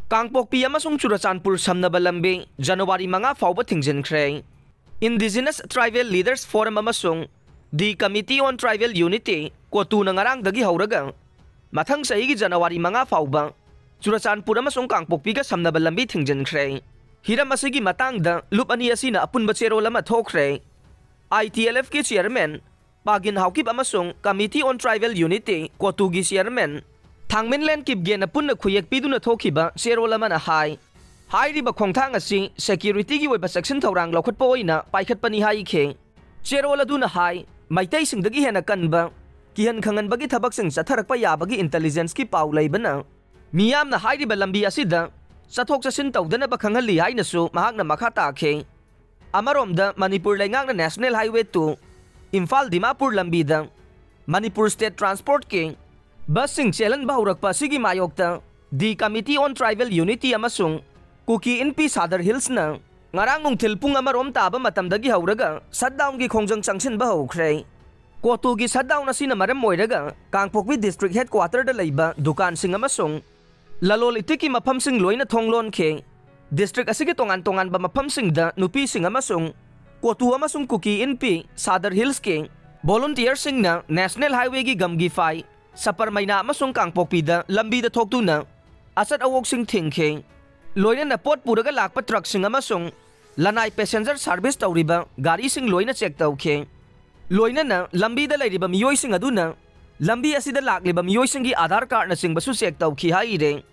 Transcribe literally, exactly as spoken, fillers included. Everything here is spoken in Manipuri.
ꯀꯥꯡꯄꯣꯛꯄꯤ ꯑꯃꯁꯨꯡ ꯆꯨꯔꯆꯥꯟꯄꯨꯔ ꯁꯝꯅꯕ ꯂꯝꯕꯤ ꯖꯅꯋꯥꯔꯤ ꯃꯉꯥ ꯐꯥꯎꯕ ꯊꯤꯡꯖꯤꯟꯈ꯭ꯔꯦ꯫ Indigenous Tribal Leaders Forum ꯑꯃꯁꯨꯡ The Committee on Tribal Unity, ꯀꯣꯇꯨꯅ ꯉꯔꯥꯡꯗꯒꯤ ꯍꯧꯔꯒ ꯃꯊꯪ ꯆꯍꯤꯒꯤ ꯖꯅꯋꯥꯔꯤ ꯃꯉꯥ ꯐꯥꯎꯕ ꯆꯨꯔꯆꯥꯟꯄꯨꯔ ꯑꯃꯁꯨꯡ ꯀꯥꯡꯄꯣꯛꯄꯤꯒ ꯁꯝꯅꯕ ꯂꯝꯕꯤ ꯊꯤꯡꯖꯤꯟꯈ꯭ꯔꯦ꯫ ꯍꯤꯔꯝ ꯑꯁꯤꯒꯤ ꯃꯇꯥꯡꯗ ꯂꯨꯞ ꯑꯅꯤ ꯑꯁꯤꯅ ꯑꯄꯨꯟꯕ ꯆꯦꯔꯣꯜ ꯑꯃ ꯊꯣꯛꯈ꯭ꯔꯦ꯫ ITLFꯀꯤ chairman ꯄꯥꯒꯤꯟ ꯍꯥꯎꯀꯤꯞ ꯑꯃꯁꯨꯡ Committee on Tribal Unity, ꯀꯣꯇꯨꯒꯤ chairman ꯊꯥꯡꯃꯤꯟꯂꯦꯟ ꯀꯤꯞꯒꯦꯅ ꯄꯨꯟꯅ ꯈꯨꯌꯦꯛ ꯄꯤꯗꯨꯅ ꯊꯣꯛꯈꯤꯕ ꯆꯦꯔꯣꯜ ꯑꯃꯅ ꯍꯥꯏ, ꯍꯥꯏꯔꯤꯕ ꯈꯣꯡꯊꯥꯡ ꯑꯁꯤ securityꯒꯤ ꯑꯣꯏꯕ ꯆꯦꯛꯁꯤꯟ ꯊꯧꯔꯥꯡ ꯂꯧꯈꯠꯄ ꯑꯣꯏꯅ ꯄꯥꯏꯈꯠꯄꯅꯤ ꯍꯥꯏꯈꯤ꯫ ꯆꯦꯔꯣꯜ ꯑꯗꯨꯅ ꯍꯥꯏ, ꯃꯩꯇꯩꯁꯤꯡꯗꯒꯤ ꯍꯦꯟꯅ ꯀꯟꯕ, ꯀꯤꯍꯟ ꯈꯪꯍꯟꯕꯒꯤ ꯊꯕꯛꯁꯤꯡ ꯆꯠꯊꯔꯛꯄ ꯌꯥꯕꯒꯤ intelligenceꯀꯤ ꯄꯥꯎ ꯂꯩꯕꯅ ꯃꯤꯌꯥꯝꯅ ꯍꯥꯏꯔꯤꯕ ꯂꯝꯕꯤ ꯑꯁꯤꯗ ꯆꯠꯊꯣꯛ ꯆꯠꯁꯤꯟ ꯇꯧꯗꯅꯕ ꯈꯪꯍꯜꯂꯤ ꯍꯥꯏꯅꯁꯨ ꯃꯍꯥꯛꯅ ꯃꯈꯥ ꯇꯥꯈꯤ꯫ ꯑꯃꯔꯣꯝꯗ ꯃꯅꯤꯄꯨꯔ ꯂꯩꯉꯥꯛꯅ National Highway two Imphal Dimapur ꯂꯝꯕꯤꯗ ꯃꯅꯤꯄꯨꯔ State Transportꯀꯤ busꯁꯤꯡ ꯆꯦꯜꯍꯟꯕ ꯍꯧꯔꯛꯄ ꯑꯁꯤꯒꯤ ꯃꯥꯌꯣꯛꯇ The Committee on Tribal Unity ꯑꯃꯁꯨꯡ ꯀꯨꯀꯤ ꯏꯟꯄꯤ ꯁꯥꯗꯔ ꯍꯤꯜꯁꯅ ꯉꯔꯥꯡ ꯅꯨꯡꯊꯤꯜ ꯄꯨꯡ ꯑꯃꯔꯣꯝ ꯇꯥꯕ ꯃꯇꯝꯗꯒꯤ ꯍꯧꯔꯒ shutdownꯒꯤ ꯈꯣꯡꯖꯪ ꯆꯪꯁꯤꯟꯕ ꯍꯧꯈ꯭ꯔꯦ꯫ ꯀꯣꯇꯨꯒꯤ shutdown ꯑꯁꯤꯅ ꯃꯔꯝ ꯑꯣꯏꯔꯒ ꯀꯥꯡꯄꯣꯛꯄꯤ district headquarterꯗ ꯂꯩꯕ ꯗꯨꯀꯥꯟꯁꯤꯡ ꯑꯃꯁꯨꯡ ꯂꯂꯣꯜ ꯏꯇꯤꯛꯀꯤ ꯃꯐꯝꯁꯤꯡ ꯂꯣꯏꯅ ꯊꯣꯡ ꯂꯣꯟꯈꯤ꯫ District ꯑꯁꯤꯒꯤ ꯇꯣꯉꯥꯟ ꯇꯣꯉꯥꯟꯕ ꯃꯐꯝꯁꯤꯡꯗ ꯅꯨꯄꯤꯁꯤꯡ ꯑꯃꯁꯨꯡ ꯀꯣꯇꯨ ꯑꯃꯁꯨꯡ ꯀꯨꯀꯤ ꯏꯟꯄꯤ ꯁꯥꯗꯔ ꯍꯤꯜꯁꯀꯤ volunteerꯁꯤꯡꯅ National Highwayꯒꯤ ꯒꯝꯒꯤꯐꯥꯏ, ꯁꯄꯔꯃꯩꯅꯥ ꯑꯃꯁꯨꯡ ꯀꯥꯡꯄꯣꯛꯄꯤꯗ ꯂꯝꯕꯤꯗ ꯊꯣꯛꯇꯨꯅ ꯑꯆꯠ ꯑꯋꯣꯛꯁꯤꯡ ꯊꯤꯡꯈꯤ꯫ ꯂꯣꯏꯅꯅ ꯄꯣꯠ ꯄꯨꯔꯒ ꯂꯥꯛꯄ truckꯁꯤꯡ ꯑꯃꯁꯨꯡ ꯂꯅꯥꯏ passenger service ꯇꯧꯔꯤꯕ ꯒꯥꯔꯤꯁꯤꯡ ꯂꯣꯏꯅ check ꯇꯧꯈꯤ꯫ ꯂꯣꯏꯅꯅ ꯂꯝꯕꯤꯗ ꯂꯩꯔꯤꯕ ꯃꯤꯑꯣꯏꯁꯤꯡ ꯑꯗꯨꯅ ꯂꯝꯕꯤ ꯑꯁꯤꯗ ꯂꯥꯛꯂꯤꯕ ꯃꯤꯑꯣꯏꯁꯤꯡꯒꯤ ꯑꯥꯙꯥꯔ cardꯅꯆꯤꯡꯕꯁꯨ check ꯇꯧꯈꯤ ꯍꯥꯏꯔꯦ꯫